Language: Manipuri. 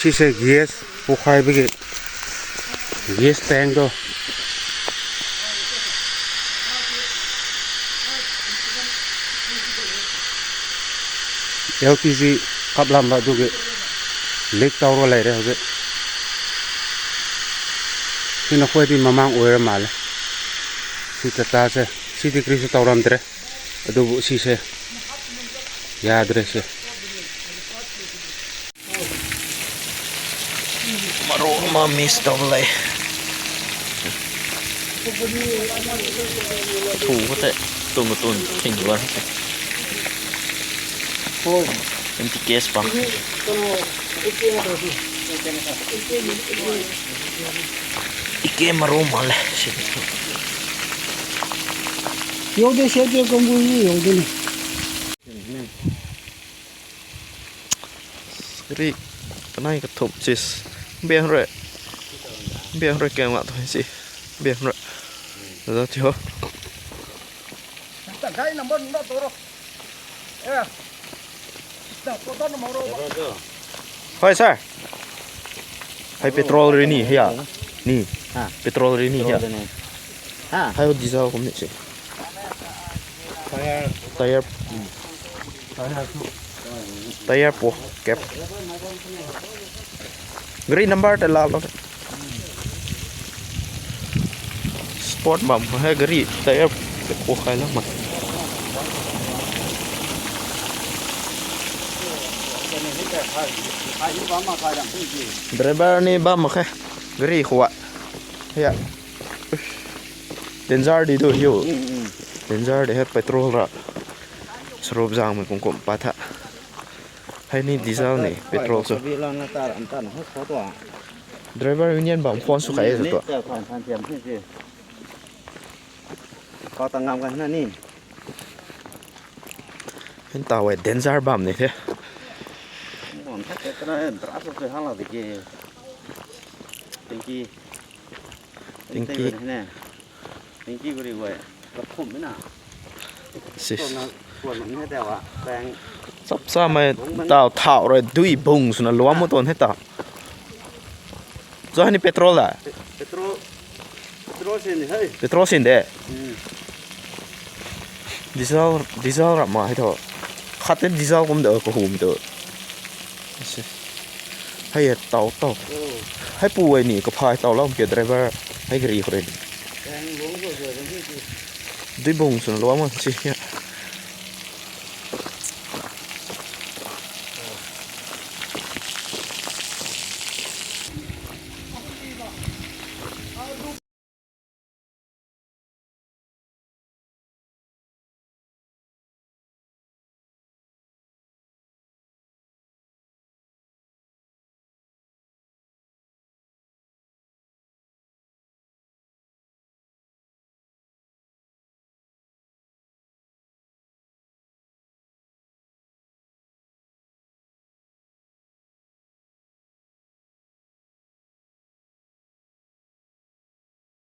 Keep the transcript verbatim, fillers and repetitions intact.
ꯁꯤꯁꯦ ꯒ꯭ꯌꯥꯁ ꯄꯣꯈꯥꯏꯕꯒꯤ ꯒ꯭ꯌꯥꯁ ꯇꯦꯡꯗꯣ, ꯑꯦꯜ ꯄꯤ ꯖꯤ ꯀꯥꯞꯂꯝꯕ ꯑꯗꯨꯒꯤ ꯂꯤꯛ ꯇꯧꯔꯒ ꯂꯩꯔꯦ ꯍꯧꯖꯤꯛ꯫ ꯁꯤ ꯅꯈꯣꯏꯗꯤ ꯃꯃꯥꯡ ꯑꯣꯏꯔ ꯃꯥꯜꯂꯦ꯫ ꯁꯤ ꯇꯥꯇꯥꯁꯦ, ꯁꯤꯗꯤ ꯀꯔꯤꯁꯨ ꯇꯧꯔꯝꯗ꯭ꯔꯦ꯫ ꯑꯗꯨꯕꯨ ꯁꯤꯁꯦ ꯌꯥꯗ꯭ꯔꯦ ꯁꯦ꯫ ꯃꯔꯣꯛ ꯑꯃ ꯃꯤꯁ ꯇꯧꯕ ꯂꯩ꯫ ꯊꯨꯕ ꯈꯛꯇ ꯇꯨꯝꯅ ꯇꯨꯝ ꯊꯤꯡꯕ꯫ ꯍꯣꯏ꯫ ꯑꯦꯝ ꯇꯤ ꯀꯦ ꯑꯦꯁ ꯄꯥꯝ꯫ ꯏꯀꯦ ꯃꯔꯨ ꯃꯥꯜꯂꯦ ꯁꯤꯗꯤ꯫ ꯌꯧꯗꯦ, ꯁꯦꯠꯇꯦ, ꯀꯣꯡꯒꯨꯜꯒꯤ ꯌꯧꯗꯦꯅꯦ꯫ ꯀꯔꯤ ꯀꯅꯥꯏ ꯀ ꯊꯣꯞ ꯆꯤꯁ꯫ ꯕꯦꯡ ꯔꯦ꯫ ꯕꯦꯡ ꯔꯦ ꯀꯦꯡ ꯋꯥ ꯊꯣꯏ ꯁꯤ꯫ ꯕꯦꯡ ꯔꯦ꯫ ꯑꯗꯣ ꯊꯤꯍꯣ꯫ ꯒꯥꯔꯤ ꯅꯝꯕꯔ ꯅꯣꯠ ꯇꯧꯔꯣ꯫ ꯑꯦ꯫ ꯍꯣꯏ, ꯁꯥꯔ꯫ ꯍꯥꯏ, ꯄꯦꯇ꯭ꯔꯣꯜ ꯔꯤꯅꯤ, ꯍꯤꯌꯥ꯫ ꯅꯤ꯫ ꯍꯥ? ꯄꯦꯇ꯭ꯔꯣꯜ ꯔꯤꯅꯤ, ꯍꯤꯌꯥ꯫ ꯄꯦꯇ꯭ꯔꯣꯜꯗꯅꯦ꯫ ꯍꯥ? ꯍꯥꯏ, ꯗꯤꯖꯜ ꯀꯨꯝꯅꯤ ꯁꯤ꯫ ꯇꯥꯌꯔ꯫ ꯇꯥꯌꯔ꯫ ꯎꯝ꯫ ꯇꯥꯌꯔ ꯁꯨ꯫ ꯇꯥꯌꯔ ꯄꯣ ꯀꯦꯞ꯫ ꯒꯥꯔꯤ ꯅꯝꯕꯔ ꯇ ꯂꯥꯜꯂꯣ꯫ ꯁ꯭ꯄꯣꯔꯠ ꯕꯝ ꯍꯦ ꯒꯥꯔꯤ ꯇꯥꯌꯔ ꯄꯣꯈꯥꯏ ꯂꯪꯃ꯫ ꯗ꯭ꯔꯥꯏꯚꯔꯅꯤ ꯕꯝ ꯃꯈꯩ ꯒꯥꯔꯤ ꯈꯨꯋꯥ꯫ ꯍꯦ꯫ ꯗꯦꯟꯖꯔꯗꯤ ꯗꯨ ꯍꯤꯌꯨ꯫ ꯎꯝ, ꯎꯝ꯫ ꯗꯦꯟꯖꯔꯗꯤ ꯍꯦ ꯄꯦꯇ꯭ꯔꯣꯜ ꯔ꯫ ꯁꯔꯨꯞ ꯖꯥꯡꯃꯩ ꯀꯨꯝꯀꯨꯝ ꯄꯥꯊ꯫ ꯍꯥꯏꯅꯤ ꯗꯤꯖꯜꯅꯤ, ꯄꯦꯇ꯭ꯔꯣꯜꯁꯨ꯫ ꯗ꯭ꯔꯥꯏꯚꯔ ꯌꯨꯅꯤꯌꯟ ꯕꯥꯎ ꯐꯣꯟꯁꯨ ꯀꯥꯏꯑꯦ ꯖꯠꯇꯣ꯫ ꯄꯥꯎ ꯇꯉꯥꯝ ꯀꯥꯏꯅꯅꯤ꯫ ꯍꯦꯟ ꯇꯥꯎꯋꯦ, ꯗꯦꯟꯖꯔ ꯕꯥꯝꯅꯤ ꯊꯦ꯫ ꯇꯦꯡꯀꯤ꯫ ꯇꯦꯡꯀꯤ꯫ ꯇꯦꯡꯀꯤ ꯒꯨꯔꯤ ꯋꯥꯏ꯫ ꯂꯧꯈꯣꯝ ꯃꯤꯅ꯫ ꯁꯤꯁ꯫ ꯀꯣꯟꯅ, ꯀꯣꯟꯅ ꯃꯤ ꯍꯥꯏꯗꯦꯕ꯫ ꯇꯥꯌꯥꯡ꯫ ꯆꯞ ꯆꯥꯃꯩ ꯇꯥꯎ ꯊꯥꯎꯔꯦ ꯗꯨꯏ ꯕꯨꯡ ꯁꯨꯅ ꯂꯨꯋꯥ ꯃꯣꯇꯣꯟ ꯍꯦ ꯇꯥꯎ꯫ ꯆꯣ ꯍꯅꯤ ꯄꯦꯇ꯭ꯔꯣꯜ ꯗ? ꯄꯦꯇ꯭ꯔꯣꯜ, ꯄꯦꯇ꯭ꯔꯣꯜ ꯁꯦꯟꯅꯤ ꯍꯩ꯫ ꯄꯦꯇ꯭ꯔꯣꯜ ꯁꯦꯟꯗꯦ? ꯎꯝ꯫ ꯗꯤꯖꯜ, ꯗꯤꯖꯜ ꯔꯥꯃ ꯍꯥꯏ ꯊꯣ꯫ ꯈꯥꯇꯦ ꯗꯤꯖꯜ ꯀꯨꯝꯗ ꯀꯍꯨꯝꯗ꯫ ꯑꯁꯦ꯫ ꯍꯩ ꯇꯥꯎ ꯇꯥꯎ꯫ ꯑꯣ꯫ ꯍꯩ ꯄꯨ ꯑꯣꯏꯅꯤ ꯀꯐꯥꯏ ꯇꯥꯎ ꯂꯥꯎ ꯀꯦ ꯗ꯭ꯔꯥꯏꯚꯔ ꯍꯩ ꯒꯥꯔꯤ ꯈꯣꯔꯦꯅꯤ꯫ ꯀꯌꯥꯝ ꯂꯣꯡ ꯇꯧꯖꯔꯒꯦ ꯁꯤ? ꯗꯨꯏ ꯕꯨꯡ ꯁꯨꯅ ꯂꯨꯋꯥ ꯃꯣꯟ ꯁꯤ꯫